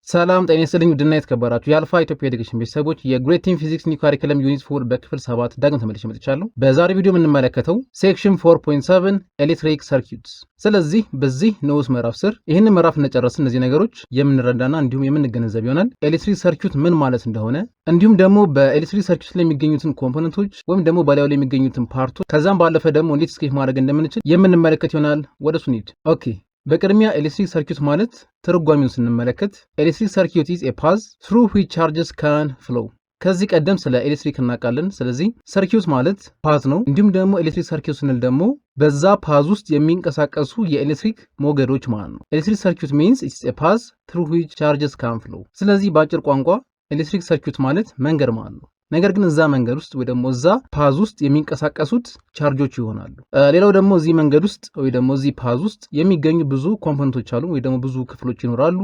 ሰላም ጤና ይስጥልኝ ውድና የተከበራችሁ የአልፋ ኢትዮጵያ Education ቤተሰቦች፣ የ grade 10 physics new curriculum unit 4 በክፍል 7 ዳግም ተመልሼ መጥቻለሁ። በዛሬ ቪዲዮ የምንመለከተው section 4.7 electric circuits። ስለዚህ በዚህ ንዑስ ምዕራፍ ስር ይህንን ምዕራፍ እንደጨረስን እነዚህ ነገሮች የምንረዳና እንዲሁም የምንገነዘብ ይሆናል። Electric circuit ምን ማለት እንደሆነ፣ እንዲሁም ደግሞ በ electric circuit ላይ የሚገኙትን component ኦች ወይም ደግሞ በላዩ ላይ የሚገኙትን part ኦች፣ ከዛም ባለፈ ደግሞ እንዴት sketch ማድረግ እንደምንችል የምንመለከት ይሆናል። ወደ እሱ እንሂድ። Okay፣ በቅድሚያ electric circuit ማለት ትርጓሜውን ስንመለከት electric circuit is a path through which charges can flow። ከዚህ ቀደም ስለ ኤሌክትሪክ እናውቃለን። ስለዚህ circuit ማለት path ነው። እንዲሁም ደግሞ electric circuit ስንል ደግሞ በዛ path ውስጥ የሚንቀሳቀሱ የኤሌክትሪክ ሞገዶች ማለት ነው። Electric circuit means it's a path through which charges can flow። ስለዚህ በአጭር ቋንቋ electric circuit ማለት መንገድ ማለት ነው። ነገር ግን እዛ መንገድ ውስጥ ወይ ደግሞ እዛ path ውስጥ የሚንቀሳቀሱት charge ኦች ይሆናሉ። ሌላው ደግሞ እዚህ መንገድ ውስጥ ወይ ደግሞ እዚህ path ውስጥ የሚገኙ ብዙ component ኦች አሉ ወይ ደግሞ ብዙ ክፍሎች ይኖራሉ።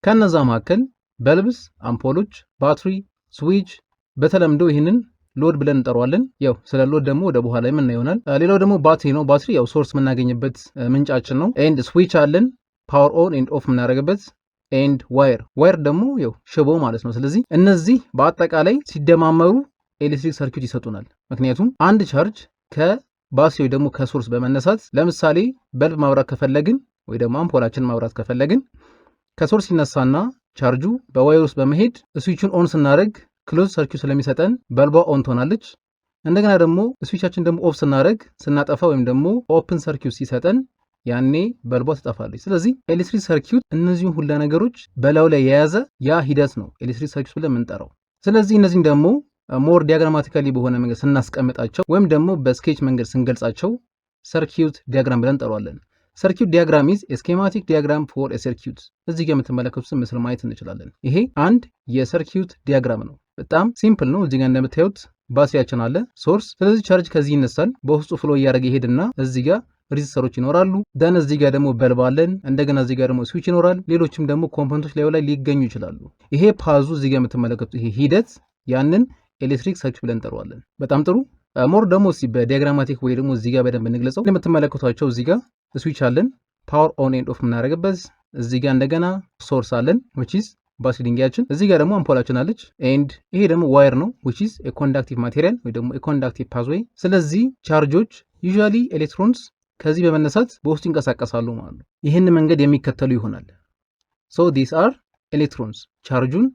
ከነዛ መካከል bulbs፣ አምፖሎች፣ ባትሪ፣ switch፣ በተለምዶ ይህንን load ብለን እንጠራዋለን። ያው ስለ load ደግሞ ወደ በኋላ የምናየው ይሆናል። ሌላው ደግሞ ባትሪ ነው። ባትሪ ያው source የምናገኝበት ምንጫችን ነው። And switch አለን፣ power on and off የምናደርግበት፣ and wire። Wire ደግሞ ያው ሽቦ ማለት ነው። ስለዚህ እነዚህ በአጠቃላይ ሲደማመሩ electric circuit ይሰጡናል። ምክንያቱም አንድ charge ከባትሪ ወይ ደግሞ ከ source በመነሳት፣ ለምሳሌ bulb ማብራት ከፈለግን ወይ ደግሞ አምፖላችንን ማብራት ከፈለግን፣ ከ source ይነሳና charge ኡ በ wire ውስጥ በመሄድ switch ኡን on ስናደርግ close circuit ስለሚሰጠን bulb ዋ on ትሆናለች። እንደገና ደግሞ switch ኣችን ደግሞ off ስናደርግ፣ ስናጠፋ ወይም ደግሞ open circuit ሲሰጠን ያኔ bulb ዋ ትጠፋለች። ስለዚህ electric circuit እነዚህን ሁላ ነገሮች በላዩ ላይ የያዘ ያ ሂደት ነው electric circuit ብለን የምንጠራው። ስለዚህ እነዚህን ደግሞ more diagrammatically በሆነ መንገድ ስናስቀምጣቸው ወይም ደግሞ በ sketch መንገድ ስንገልጻቸው circuit diagram ብለን እንጠራዋለን። Circuit diagram is schematic diagram for circuit። እዚህ ጋር የምትመለከቱትን ምስል ማየት እንችላለን። ይሄ አንድ የ circuit diagram ነው። በጣም simple ነው። እዚህ ጋር እንደምታዩት ባትሪያችን አለ፣ source። ስለዚህ charge ከዚህ ይነሳል፣ በውስጡ flow እያደረገ ይሄድና እዚህ ጋር resistor ኦች ይኖራሉ። Then እዚህ ጋር ደግሞ bulb አለን። እንደገና እዚህ ጋር ደግሞ switch ይኖራል። ሌሎችም ደግሞ component ኦች ላዩ ላይ ሊገኙ ይችላሉ። ይሄ ፓዙ እዚህ ጋር የምትመለከቱት ይሄ ሂደት ያንን electric circuit ብለን እንጠራዋለን። በጣም ጥሩ። More ደግሞ እስኪ በ diagrammatic ወይ ደግሞ እዚህ ጋር በደንብ እንግለጸው። የምትመለከቷቸው እዚህ ጋር switch አለን፣ power on and off የምናደርግበት። እዚህ ጋር እንደገና source አለን፣ which is ባትሪ ድንጋያችን። እዚህ ጋር ደግሞ አምፖላችን አለች፣ and ይሄ ደግሞ wire ነው፣ which is a conductive material ወይ ደግሞ a conductive pathway። ስለዚህ charge ኦች፣ usually electrons፣ ከዚህ በመነሳት በውስጡ ይንቀሳቀሳሉ ማለት ነው። ይህን መንገድ የሚከተሉ ይሆናል። So these are electrons፣ charge ኡን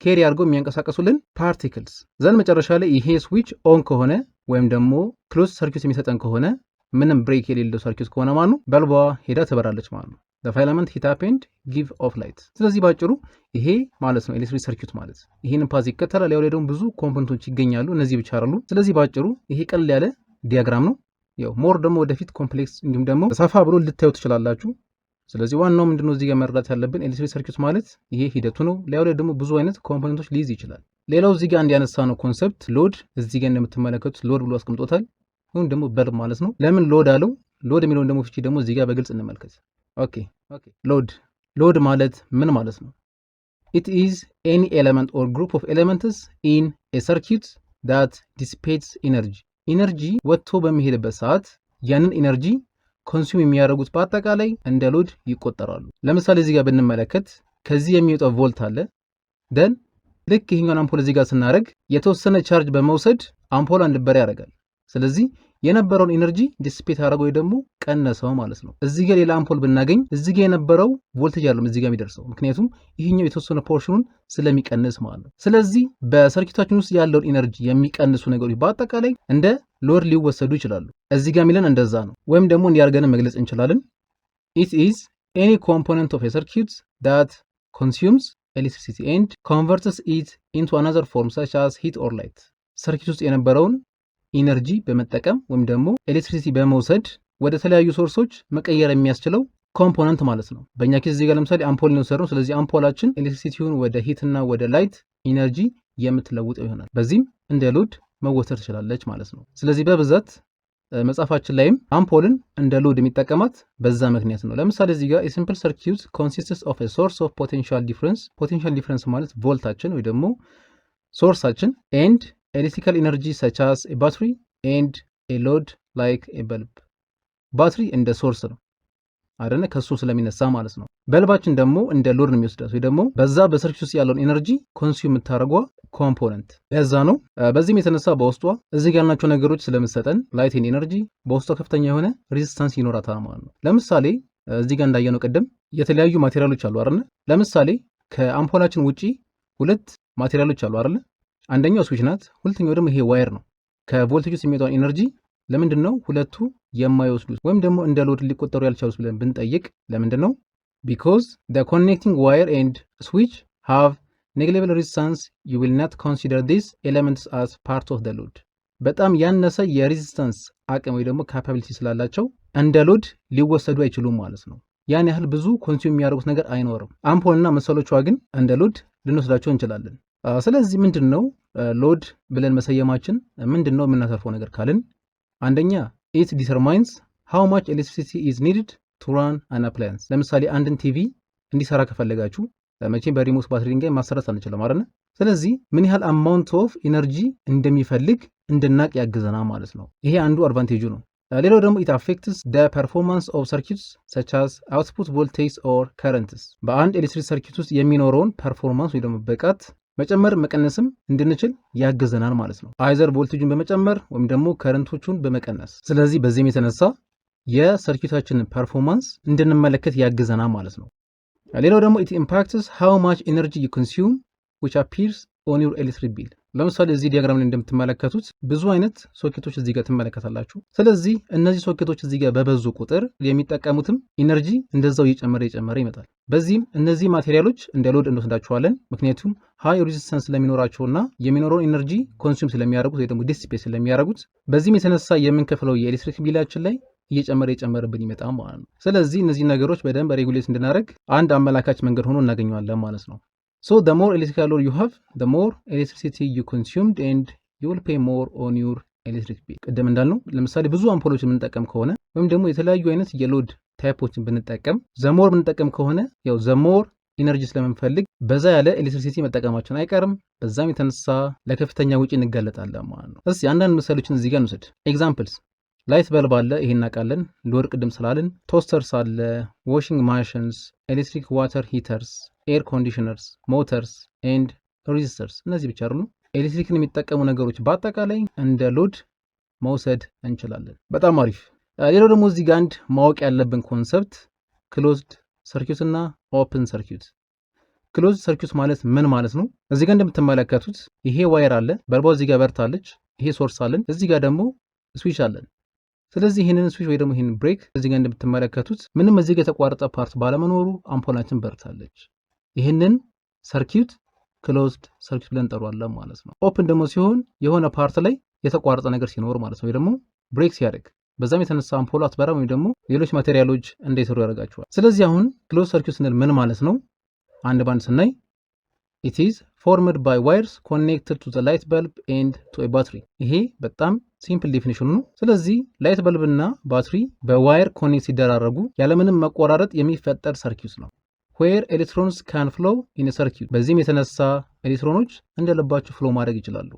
carry አድርገው የሚያንቀሳቀሱልን particles። Then መጨረሻ ላይ ይሄ switch on ከሆነ ወይም ደግሞ close circuit የሚሰጠን ከሆነ፣ ምንም break የሌለው circuit ከሆነ ማለት ነው፣ bulb ዋ ሄዳ ትበራለች ማለት ነው። Filament heat up and give off light። ስለዚህ ባጭሩ ይሄ ማለት ነው electric circuit ማለት፣ ይህንን path ይከተላል። ያው ላይ ደግሞ ብዙ component ኦች ይገኛሉ፣ እነዚህ ብቻ አይደሉም። ስለዚህ ባጭሩ ይሄ ቀለል ያለ diagram ነው። ያው more ደግሞ ወደፊት complex እንዲሁም ደግሞ ሰፋ ብሎ ልታዩ ትችላላችሁ። ስለዚህ ዋናው ምንድነው እዚህ ጋር መረዳት ያለብን electric circuit ማለት ይሄ ሂደቱ ነው። ላዩ ላይ ደግሞ ብዙ አይነት component ኦች ሊይዝ ይችላል። ሌላው እዚህ ጋር እንዲያነሳ ነው concept load። እዚህ ጋር እንደምትመለከቱት load ብሎ አስቀምጦታል። ወይም ደግሞ bulb ማለት ነው። ለምን load አለው? Load የሚለውን ደግሞ ፍቺ ደግሞ እዚህ ጋር በግልጽ እንመልከት። Okay፣ load ማለት ምን ማለት ነው? It is any element or group of elements in a circuit that dissipates energy። Energy ወጥቶ በሚሄድበት ሰዓት ያንን energy consume የሚያደርጉት በአጠቃላይ እንደ load ይቆጠራሉ። ለምሳሌ እዚህ ጋር ብንመለከት ከዚህ የሚወጣው ቮልት አለ። Then ልክ ይሄኛውን አምፖል እዚህ ጋር ስናደርግ የተወሰነ charge በመውሰድ አምፖሏ እንድትበራ ያደርጋል። ስለዚህ የነበረውን energy dissipate አደረገው ወይ ደግሞ ቀነሰው ማለት ነው። እዚህ ጋር ሌላ አምፖል ብናገኝ እዚህ ጋር የነበረው ቮልቴጅ አይደለም እዚህ ጋር የሚደርሰው፣ ምክንያቱም ይህኛው የተወሰነ portion ኑን ስለሚቀንስ ማለት ነው። ስለዚህ በ circuit ኣችን ውስጥ ያለውን energy የሚቀንሱ ነገሮች በአጠቃላይ እንደ load ሊወሰዱ ይችላሉ። እዚህ ጋር የሚለን እንደዛ ነው። ወይም ደግሞ እንዲህ አድርገን መግለጽ እንችላለን። It is any component of circuit that consumes electricity and converts it into another form such as heat or light። Circuit ውስጥ የነበረውን energy በመጠቀም ወይም ደግሞ electricity በመውሰድ ወደ ተለያዩ source ኦች መቀየር የሚያስችለው component ማለት ነው። በእኛ case እዚህ ጋር ለምሳሌ አምፖል ነው የወሰድነው። ስለዚህ አምፖላችን electricity ውን ወደ heat እና ወደ light energy የምትለውጠው ይሆናል። በዚህም እንደ load መወሰድ ትችላለች ማለት ነው። ስለዚህ በብዛት መጽሐፋችን ላይም አምፖልን እንደ load የሚጠቀማት በዛ ምክንያት ነው። ለምሳሌ እዚህ ጋር simple circuit consists of source of potential difference። Potential difference ማለት ቮልታችን ወይ ደግሞ source ኣችን፣ and electrical energy such as battery and a load like a bulb። ባትሪ እንደ source ነው። አይደለ? ከሱ ስለሚነሳ ማለት ነው። Bulb ኣችን ደግሞ እንደ load ነው የሚወስዳት ወይ ደግሞ በዛ በ circuit ውስጥ ያለውን energy consume የምታደርገዋ component ለዛ ነው። በዚህም የተነሳ በውስጧ እዚህ ጋር ያልናቸው ነገሮች ስለምትሰጠን light and energy በውስጧ ከፍተኛ የሆነ resistance ይኖራታል ማለት ነው። ለምሳሌ እዚህ ጋር እንዳየነው ቅድም የተለያዩ material ኦች አሉ አይደለ? ለምሳሌ ከአምፖላችን ውጪ ሁለት material ኦች አሉ አይደለ? አንደኛው switch ናት፣ ሁለተኛው ደግሞ ይሄ wire ነው። ከቮልቴጅ ውስጥ የሚወጣውን energy ለምንድን ነው ሁለቱ የማይወስዱት ወይም ደግሞ እንደ load ሊቆጠሩ ያልቻሉት ብለን ብንጠይቅ ለምንድን ነው? Because the connecting wire and switch have negligible resistance, you will not consider these elements as part of the load። በጣም ያነሰ የ resistance አቅም ወይ ደግሞ capability ስላላቸው እንደ load ሊወሰዱ አይችሉም ማለት ነው። ያን ያህል ብዙ consume የሚያደርጉት ነገር አይኖርም። አምፖልና መሰሎቿ ግን እንደ load ልንወስዳቸው እንችላለን። ስለዚህ ምንድን ነው load ብለን መሰየማችን ምንድን ነው የምናተርፈው ነገር ካልን፣ አንደኛ it determines how much electricity is needed to run an appliance። ለምሳሌ አንድን ቲቪ እንዲሰራ ከፈለጋችሁ መቼም በ remote ባትሪ ድንጋይ ማሰራት አንችልም አይደል? ስለዚህ ምን ያህል amount of energy እንደሚፈልግ እንድናቅ ያግዘናል ማለት ነው። ይሄ አንዱ advantage ኡ ነው። ሌላው ደግሞ it affects the performance of circuits such as output voltage or currents። በአንድ ኤሌክትሪክ circuit ውስጥ የሚኖረውን performance ወይ ደግሞ ብቃት መጨመር መቀነስም እንድንችል ያግዘናል ማለት ነው። Either voltage ኡን በመጨመር ወይም ደግሞ current ኦቹን በመቀነስ። ስለዚህ በዚህም የተነሳ የ circuit ኣችንን performance እንድንመለከት ያግዘናል ማለት ነው። ሌላው ደግሞ it impacts how much energy you consume, which appears on your electric bill። ለምሳሌ እዚህ diagram ላይ እንደምትመለከቱት ብዙ አይነት ሶኬቶች እዚህ ጋር ትመለከታላችሁ። ስለዚህ እነዚህ ሶኬቶች እዚህ ጋር በበዙ ቁጥር የሚጠቀሙትም energy እንደዛው እየጨመረ እየጨመረ ይመጣል። በዚህም እነዚህ material ኦች እንደ load እንወስዳቸዋለን። ምክንያቱም high resistance ስለሚኖራቸውና የሚኖረውን energy consume ስለሚያደርጉት ወይ ደግሞ dissipate ስለሚያደርጉት፣ በዚህም የተነሳ የምንከፍለው የኤሌክትሪክ bill ኣችን ላይ እየጨመረ እየጨመረብን ይመጣል ማለት ነው። ስለዚህ እነዚህ ነገሮች በደንብ regulate እንድናደርግ አንድ አመላካች መንገድ ሆኖ እናገኘዋለን ማለት ነው። So the more electrical load you have, the more electricity you consumed and you will pay more on your electric bill። ቅድም እንዳልነው ለምሳሌ ብዙ አምፖሎች የምንጠቀም ከሆነ ወይም ደግሞ የተለያዩ አይነት የ load type ኦችን ብንጠቀም፣ the more የምንጠቀም ከሆነ ያው the more energy ስለምንፈልግ በዛ ያለ electricity መጠቀማችን አይቀርም። በዛም የተነሳ ለከፍተኛ ወጪ እንጋለጣለን ማለት ነው። እስኪ አንዳንድ ምሳሌዎችን እዚህ ጋር እንውሰድ። Examples: light bulb አለ፣ ይሄን እናውቃለን። Load ቅድም ስላልን፣ toasters አለ፣ washing machines፣ electric water heaters፣ air conditioners፣ motors and resistors። እነዚህ ብቻ አይደሉም። ኤሌክትሪክን የሚጠቀሙ ነገሮች በአጠቃላይ እንደ load መውሰድ እንችላለን። በጣም አሪፍ። ሌላው ደግሞ እዚህ ጋር አንድ ማወቅ ያለብን concept closed circuit እና open circuit። Closed circuit ማለት ምን ማለት ነው? እዚህ ጋር እንደምትመለከቱት ይሄ wire አለ፣ bulb ዋ እዚህ ጋር በርታለች። ይሄ source አለን፣ እዚህ ጋር ደግሞ switch አለን። ስለዚህ ይህንን switch ወይ ደግሞ ይህንን break እዚህ ጋር እንደምትመለከቱት ምንም እዚህ ጋር የተቋረጠ part ባለመኖሩ አምፖላችን በርታለች። ይህንን circuit closed circuit ብለን እንጠራዋለን ማለት ነው። Open ደግሞ ሲሆን የሆነ part ላይ የተቋረጠ ነገር ሲኖር ማለት ነው፣ ወይ ደግሞ break ሲያደርግ በዛም የተነሳ አምፖሉ አትበራም ወይም ደግሞ ሌሎች material ኦች እንዳይሰሩ ያደርጋቸዋል። ስለዚህ አሁን closed circuit ስንል ምን ማለት ነው? አንድ ባንድ ስናይ it is formed by wires connected to the light bulb and to a battery። ይሄ በጣም simple definition ኑ ነው። ስለዚህ light bulb እና ባትሪ በ wire connect ሲደራረጉ ያለምንም መቆራረጥ የሚፈጠር circuit ነው። Where electrons can flow in circuit። በዚህም የተነሳ ኤሌክትሮኖች እንደልባቸው flow ማድረግ ይችላሉ።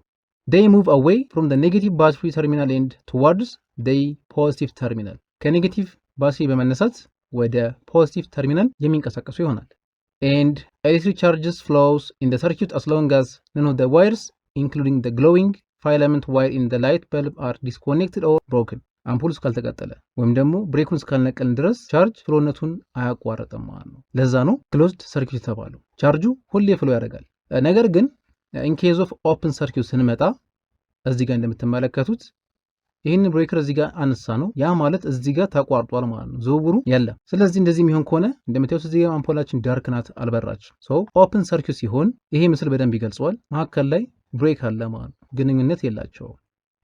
They move away from the negative battery terminal and towards the positive terminal። ከ negative ባትሪ በመነሳት ወደ positive terminal የሚንቀሳቀሱ ይሆናል። And electric charges flows in the circuit as long as none of the wires, including the glowing filament wire in the light bulb, are disconnected or broken። አምፖል እስካልተቃጠለ ወይም ደግሞ breaker ኡን እስካልነቀልን ድረስ charge flow ነቱን አያቋርጥም ማለት ነው። ለዛ ነው closed circuit የተባለው። Charge ኡ ሁሌ flow ያደርጋል። ነገር ግን in case of open circuit ስንመጣ እዚህ ጋር እንደምትመለከቱት ይህንን breaker እዚህ ጋር አነሳነው። ያ ማለት እዚህ ጋር ተቋርጧል ማለት ነው፣ ዝውውሩ የለም። ስለዚህ እንደዚህ የሚሆን ከሆነ እንደምታዩት እዚህ ጋር አምፖላችን dark ናት፣ አልበራችም። So open circuit ሲሆን ይሄ ምስል በደንብ ይገልጸዋል። መካከል ላይ break አለ ማለት ነው፣ ግንኙነት የላቸውም።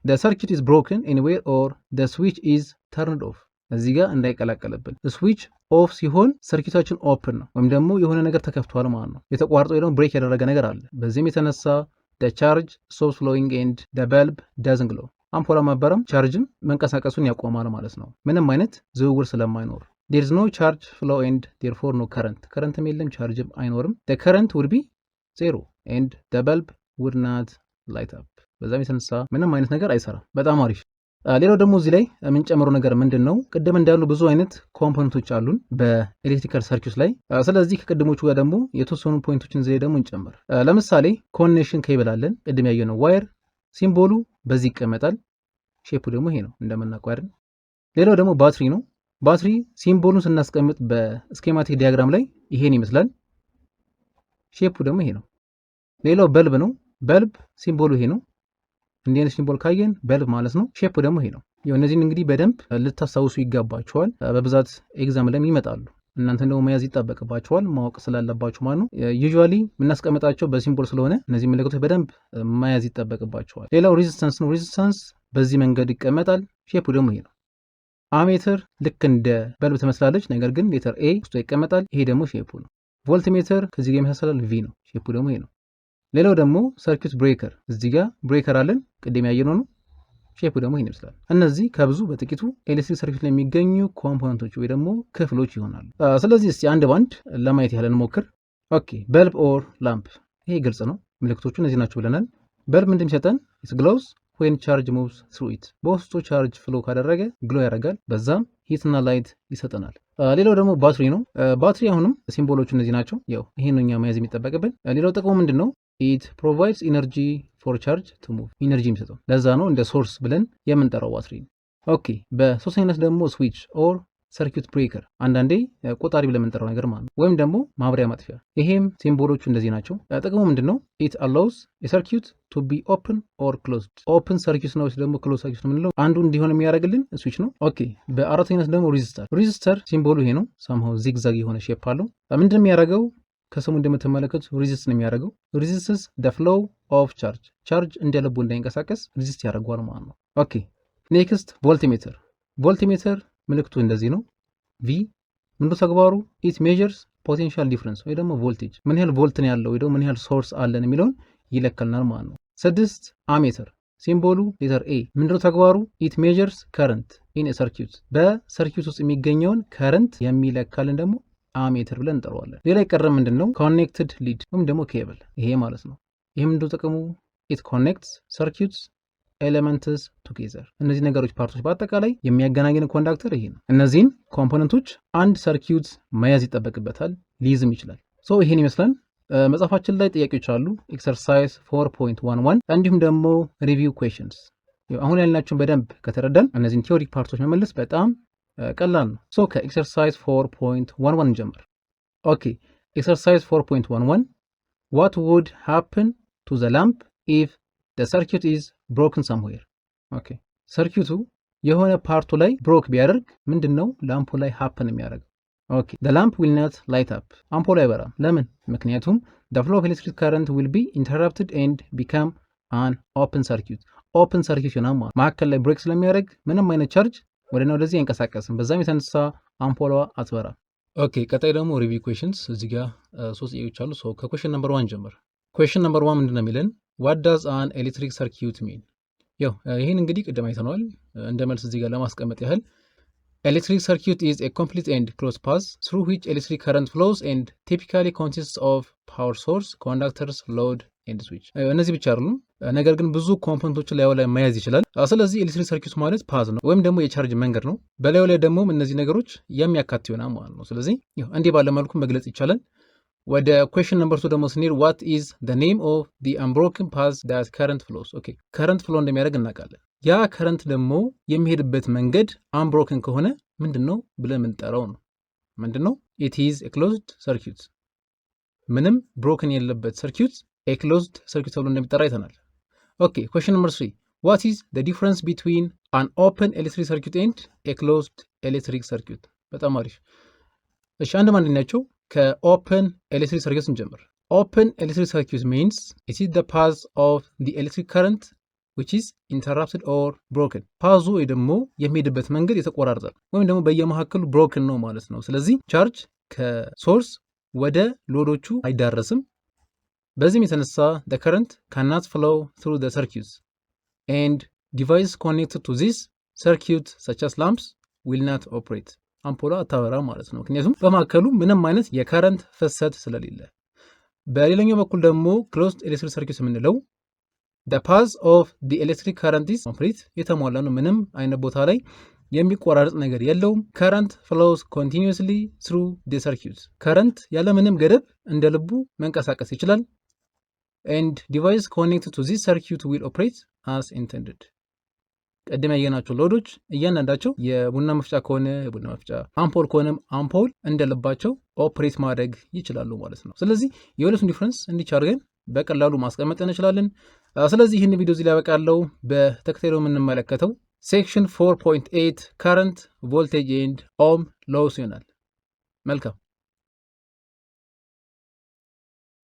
The circuit is broken anywhere or the switch is turned off። እዚህ ጋር እንዳይቀላቀልብን switch off ሲሆን circuit ኣችን open ነው ወይም ደግሞ የሆነ ነገር ተከፍቷል ማለት ነው። የተቋረጠ ወይ ደግሞ break ያደረገ ነገር አለ። በዚህም የተነሳ the charge stops flowing and the bulb doesn't glow። አምፖላ ማበረም charge ም መንቀሳቀሱን ያቆማል ማለት ነው። ምንም አይነት ዝውውር ስለማይኖር there is no charge flow and therefore no current። Current ም የለም፣ charge ም አይኖርም። The current would be zero and the bulb would not light up። በዛም የተነሳ ምንም አይነት ነገር አይሰራም። በጣም አሪፍ። ሌላው ደግሞ እዚህ ላይ የምንጨምረው ነገር ምንድን ነው? ቅድም እንዳሉ ብዙ አይነት component ኦች አሉን በ electrical circuit ላይ። ስለዚህ ከቅድሞቹ ጋር ደግሞ የተወሰኑ point ኦችን እዚህ ላይ ደግሞ እንጨምር። ለምሳሌ connection cable አለን። ቅድም ያየነው wire symbol ኡ በዚህ ይቀመጣል። Shape ኡ ደግሞ ይሄ ነው እንደምናውቀው አይደል? ሌላው ደግሞ ባትሪ ነው። ባትሪ symbol ኡን ስናስቀምጥ በ schematic diagram ላይ ይሄን ይመስላል። Shape ኡ ደግሞ ይሄ ነው። ሌላው bulb ነው። Bulb symbol ኡ ይሄ ነው። እንዲህ አይነት symbol ካየን bulb ማለት ነው። Shape ኡ ደግሞ ይሄ ነው። ያው እነዚህን እንግዲህ በደንብ ልታስታውሱ ይገባችኋል። በብዛት exam ላይም ይመጣሉ። እናንተ ደግሞ መያዝ ይጠበቅባችኋል ማወቅ ስላለባችሁ ማለት ነው። Usually የምናስቀምጣቸው በ symbol ስለሆነ እነዚህ ምልክቶች በደንብ መያዝ ይጠበቅባችኋል። ሌላው resistance ነው። Resistance በዚህ መንገድ ይቀመጣል። Shape ኡ ደግሞ ይሄ ነው። Ammeter ልክ እንደ bulb ትመስላለች፣ ነገር ግን letter A ውስጧ ይቀመጣል። ይሄ ደግሞ shape ኡ ነው። Voltmeter ከዚህ ጋር ይመሳሰላል፣ V ነው። Shape ኡ ደግሞ ይሄ ነው። ሌላው ደግሞ circuit breaker፣ እዚህ ጋር breaker አለን፣ ቅድም ያየነው ነው። Shape ኡ ደግሞ ይሄን ይመስላል። እነዚህ ከብዙ በጥቂቱ electric circuit ላይ የሚገኙ component ኦች ወይ ደግሞ ክፍሎች ይሆናሉ። ስለዚህ እስቲ አንድ ባንድ ለማየት ያህል እንሞክር። Okay, bulb or lamp፣ ይሄ ግልጽ ነው። ምልክቶቹ እነዚህ ናቸው ብለናል። Bulb ምንድን የሚሰጠን? It glows when charge moves through it። በውስጡ charge flow ካደረገ glow ያደርጋል። በዛም heat ና light ይሰጠናል። ሌላው ደግሞ ባትሪ ነው። ባትሪ አሁንም symbol ኦቹ እነዚህ ናቸው። ያው ይሄን ነው እኛ መያዝ የሚጠበቅብን። ሌላው ጥቅሙ ምንድን ነው? It provides energy for charge to move፣ energy የሚሰጠው ለዛ ነው እንደ source ብለን የምንጠራው ባትሪ ነው። Okay, በሶስተኝነት ደግሞ switch or circuit breaker፣ አንዳንዴ ቆጣሪ ብለን የምንጠራው ነገር ማለት ነው፣ ወይም ደግሞ ማብሪያ ማጥፊያ። ይሄም symbol ኦቹ እንደዚህ ናቸው። ጥቅሙ ምንድን ነው? It allows a circuit to be open or closed። Open circuit ነው ወይስ ደግሞ closed circuit ነው የምንለው አንዱ እንዲሆን የሚያደርግልን switch ነው። Okay, በአራተኝነት ደግሞ resistor። Resistor symbol ኡ ይሄ ነው። Somehow zigzag የሆነ shape አለው። ምንድን የሚያደርገው? ከስሙ እንደምትመለከቱት resist ነው የሚያደርገው። Resists the flow of charge፣ charge እንደልቡ እንዳይንቀሳቀስ resist ያደርገዋል ማለት ነው። Okay, next voltmeter። Voltmeter ምልክቱ እንደዚህ ነው። V ምንድነው ተግባሩ? It measures potential difference ወይ ደግሞ ቮልቴጅ፣ ምን ያህል ቮልት ነው ያለው ወይ ደግሞ ምን ያህል source አለን የሚለውን ይለካልናል ማለት ነው። ስድስት ammeter፣ symbol ኡ letter A፣ ምንድነው ተግባሩ? It measures current in circuit። በ circuit ውስጥ የሚገኘውን current የሚለካልን ደግሞ ammeter ብለን እንጠራዋለን። ሌላ የቀረ ምንድን ነው? Connected lead ወይም ደግሞ ኬብል ይሄ ማለት ነው። ይህ ምንድነው ጥቅሙ? It connects circuits elements together። እነዚህ ነገሮች part ኦች በአጠቃላይ የሚያገናኝን conductor ይሄ ነው። እነዚህን component ኦች አንድ circuit መያዝ ይጠበቅበታል፣ ሊይዝም ይችላል። So ይሄን ይመስላል። መጽሐፋችን ላይ ጥያቄዎች አሉ፣ exercise 4.11 እንዲሁም ደግሞ review questions። አሁን ያልናቸውን በደንብ ከተረዳን እነዚህን theory part ኦች መመለስ በጣም ቀላል ነው። So ከ exercise 4.11 እንጀምር። Okay, exercise 4.11: What would happen to the lamp if the circuit is broken somewhere? Okay, circuit ኡ የሆነ part ኡ ላይ broke ቢያደርግ ምንድን ነው lamp ኡ ላይ happen የሚያደርገው? Okay, the lamp will not light up፣ አምፖሉ አይበራም። ለምን? ምክንያቱም the flow of electric current will be interrupted and become an open circuit። Open circuit ይሆናል ማለት መካከል ላይ break ስለሚያደርግ ምንም አይነት charge ወደና ወደዚህ አይንቀሳቀስም። በዛም የተነሳ አምፖሏ አትበራም። Okay, ቀጣይ ደግሞ review questions። እዚህ ጋር ሶስት ጥያቄዎች አሉ። So ከ question number 1 ጀምር። Question number 1 ምንድን ነው የሚለን? What does an electric circuit mean? ያው ይህን እንግዲህ ቅድም አይተነዋል። እንደ መልስ እዚህ ጋር ለማስቀመጥ ያህል electric circuit is a complete and closed path through which electric current flows and typically consists of power source, conductors, load and switch። እነዚህ ብቻ አይደሉም፣ ነገር ግን ብዙ component ኦችን ላዩ ላይ መያዝ ይችላል። ስለዚህ electric circuit ማለት path ነው ወይም ደግሞ የ charge መንገድ ነው። በላዩ ላይ ደግሞ እነዚህ ነገሮች የሚያካትት ይሆናል ማለት ነው። ስለዚህ እንዲህ ባለ መልኩ መግለጽ ይቻላል። ወደ question number 2 ደግሞ ስንሄድ what is the name of the unbroken path that current flows? Okay, current flow እንደሚያደርግ እናውቃለን። ያ current ደግሞ የሚሄድበት መንገድ unbroken ከሆነ ምንድን ነው ብለን የምንጠራው ነው? ምንድን ነው? It is closed circuit። ምንም broken የሌለበት circuit a closed circuit ተብሎ እንደሚጠራ አይተናል። Okay, question number 3: What is the difference between an open electric circuit and a closed electric circuit? በጣም አሪፍ። እሺ፣ አንድ ማንድ ናቸው። ከ open electric circuit እንጀምር። Open electric circuit means it is the path of the electric current which is interrupted or broken። ፓዙ ወይ ደግሞ የሚሄድበት መንገድ የተቆራረጠ ወይም ደግሞ በየመካከሉ broken ነው ማለት ነው። ስለዚህ charge ከ source ወደ load ኦቹ አይዳረስም። በዚህም የተነሳ the current cannot flow through the circuits and device connected to this circuit such as lamps will not operate። አምፖሏ አታበራም ማለት ነው። ምክንያቱም በመካከሉ ምንም አይነት የ current ፍሰት ስለሌለ። በሌላኛው በኩል ደግሞ closed electric circuit የምንለው The path of the electric current is complete፣ የተሟላ ነው። ምንም አይነት ቦታ ላይ የሚቆራረጥ ነገር የለውም። Current flows continuously through the circuit፣ current ያለምንም ገደብ እንደ ልቡ መንቀሳቀስ ይችላል። And device connected to this circuit will operate as intended። ቅድም ያየናቸው load ኦች እያንዳንዳቸው የቡና መፍጫ ከሆነ የቡና መፍጫ፣ አምፖል ከሆነም አምፖል እንደልባቸው operate ማድረግ ይችላሉ ማለት ነው። ስለዚህ የሁለቱን difference እንዲች አድርገን በቀላሉ ማስቀመጥ እንችላለን። ስለዚህ ይህን ቪዲዮ እዚህ ላይ ያበቃለው። በተከታዩ የምንመለከተው section 4.8 current, voltage and Ohm laws ይሆናል። መልካም።